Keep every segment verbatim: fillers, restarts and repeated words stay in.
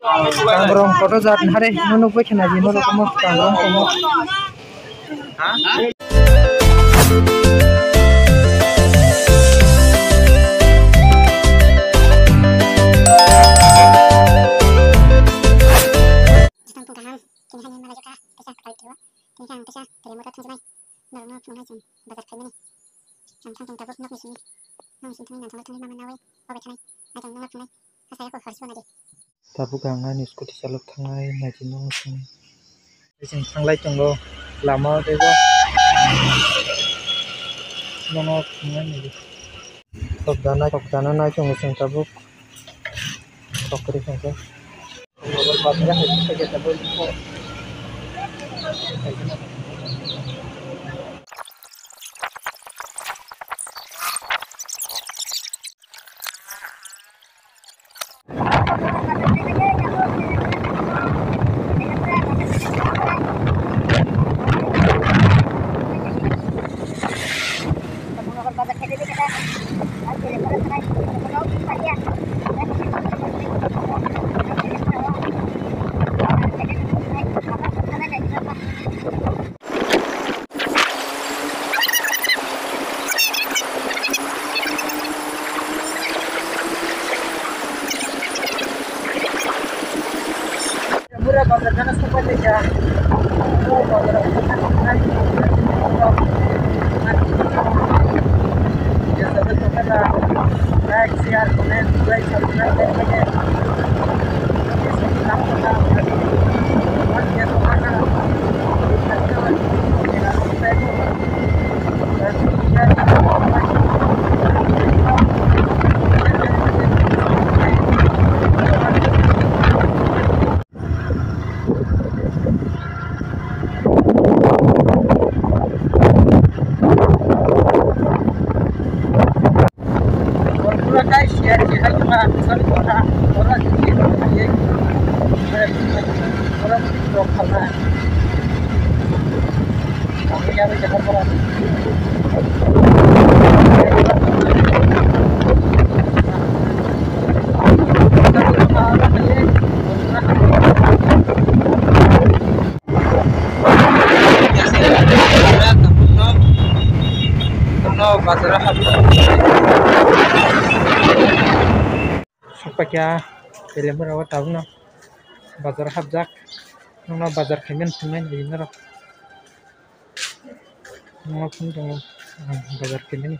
Kangrong koto jat hare, no nukbai khna di, no rokomo kangrong komo. Tini kaham, tini hani malai jaka, tesa kapai tiwa, tini kaham tesa, teri motor thang jumai, norok no phunai jum, bazar khai mani. Ang thang thang tabuk nok ni sini, nok ni sini thang nang thang thang mama nawi, obai thanai, ai thang nok phunai, asai ko harsu na di. Tabuk ang ani scooty chalok thangnai naidi no sini. Chwng thanglai tongo lama o teibo. Nono thwngmani. Tok dana, tok dana nai tongo chwng tabuk. Tok kwrwi tongkhe. Mura bazar gana super leja. Mura bazar gana super leja. Like, share, comment, subscribe, subscribe. Sokpakya, Telemura o tabukno bazar hapjak. Nokno bazar khaimani thwngnai nai norok. Nokno phone tongo, bazar khaimani.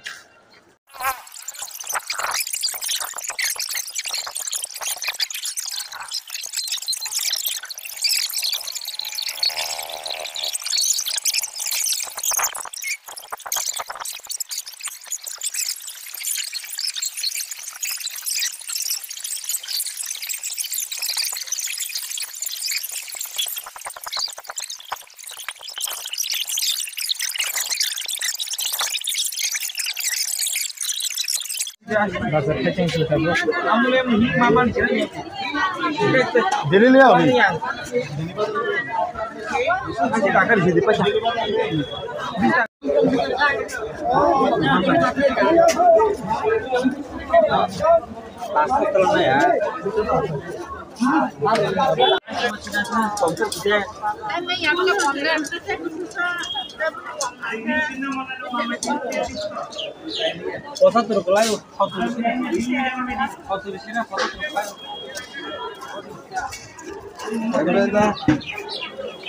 Bazar khe chwng swi tabuk. Delivery ya, abi? Pochattor kwlai o, sottor sina, sottor sina, pochattor kwlai o.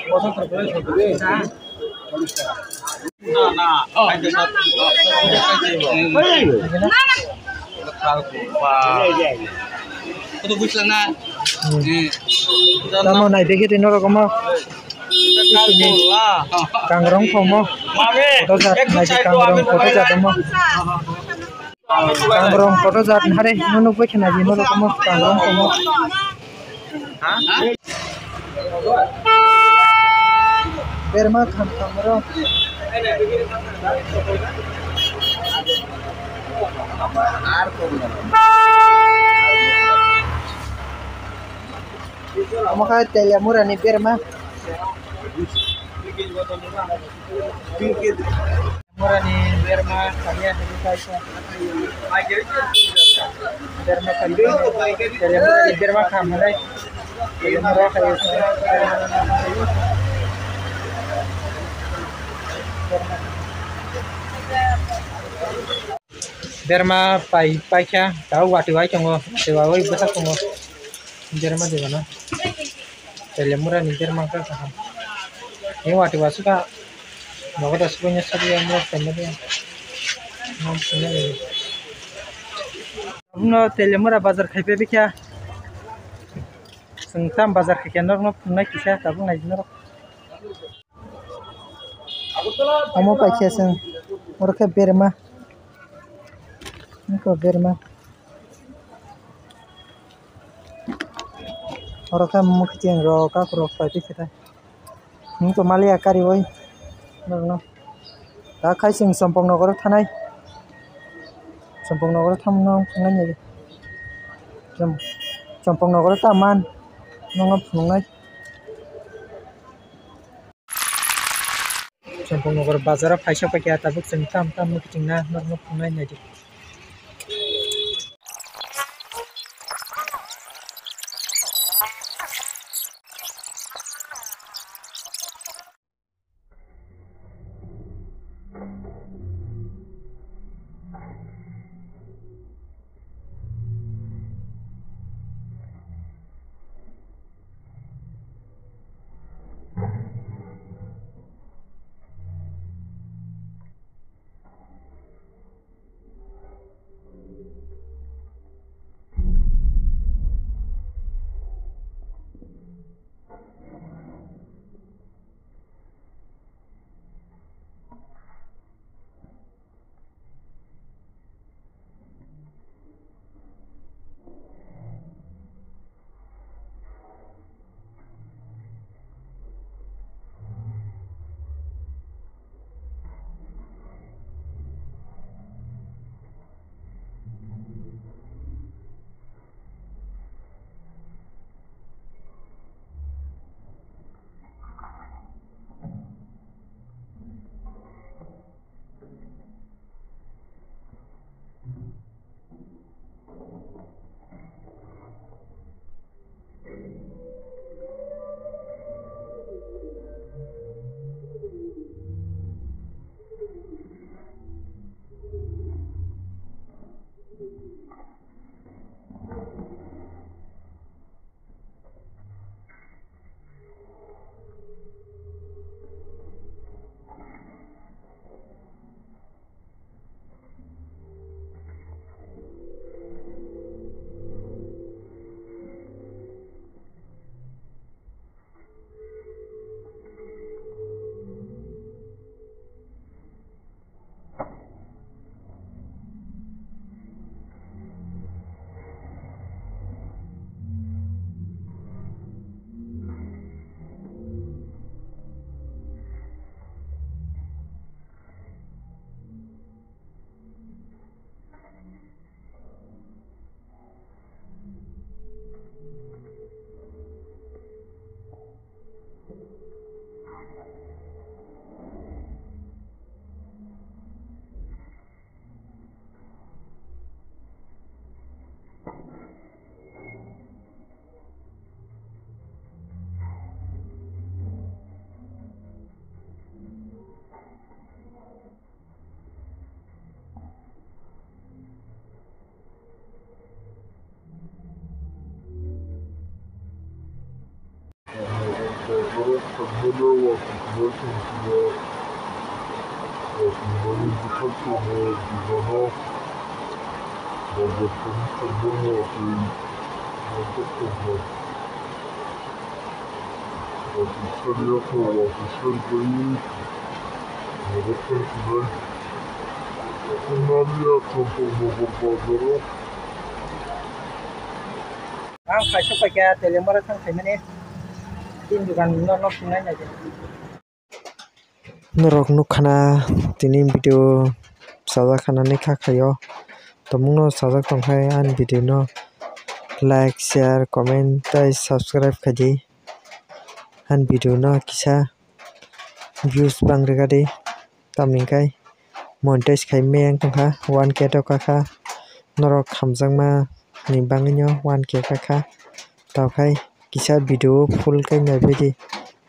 Pochattor kwlai, sottor sina. Na, na. Kau ko, ba. Kau tu bus lang na. Hmm. Eh. Tamo nai dekhe tei norok omo. Kau ko, la. Kangrong komo. Mame. Koto jat nai kangrong koto jat omo. Kangrong koto jat hare nunu bwkhe nai norok omo kangrong komo. Berma kham kham ro. Omo khe Telemura ni berma. Murani berma khamya hwnwi kaisa. Berma khamya, berma khamya. Berma pai paikha, tabuk watwi wai tongo, watwi wai bwsa tongo. Berma dibana. Telemura ni berma wngkha kaham. Ni watwi wasukha. Nogo da subaina sabi ang norok phaimani. Norok phaimani. Tabukno Telemura bazar khai paibikha. Chwng tam bazar khaikha norokno phunuknai kisa tabuk naidi norok. Omo paikha chwng. Oro khe berma. Nokho berma. Oro khe mwkhwtwng rok, kakrok paiphi khe ta. Nwng to maliya kariui norokno. Ta khai chwng Chompok nogoro thanai. Chompok nogoro thamno phunuknai nai. Chom-, Chompok nogoro ta man. Nokno phunuknai. Chompok nogor bazaro phaisa paikha tabuk chwng tam tam mwkhwtwng na norokno phunuknai naidi. Ang kaisa paikha Telemura thang khaimani tin dukan no nok sinai nai. Norok nukha na tini video chajak kha nani kha khaio. Tongmungno chajak tongkhai ani video no like, share, comment tei subscribe khaidi. Ani video no kisa views bang rwgadi. Tamni hwnkhe monetize khai maya wng tongkha, one K to kakha. Norok hamjakma ni bagwino one K kakha. Tokhe kisa video full khe naibaidi.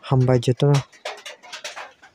Hambai jotono.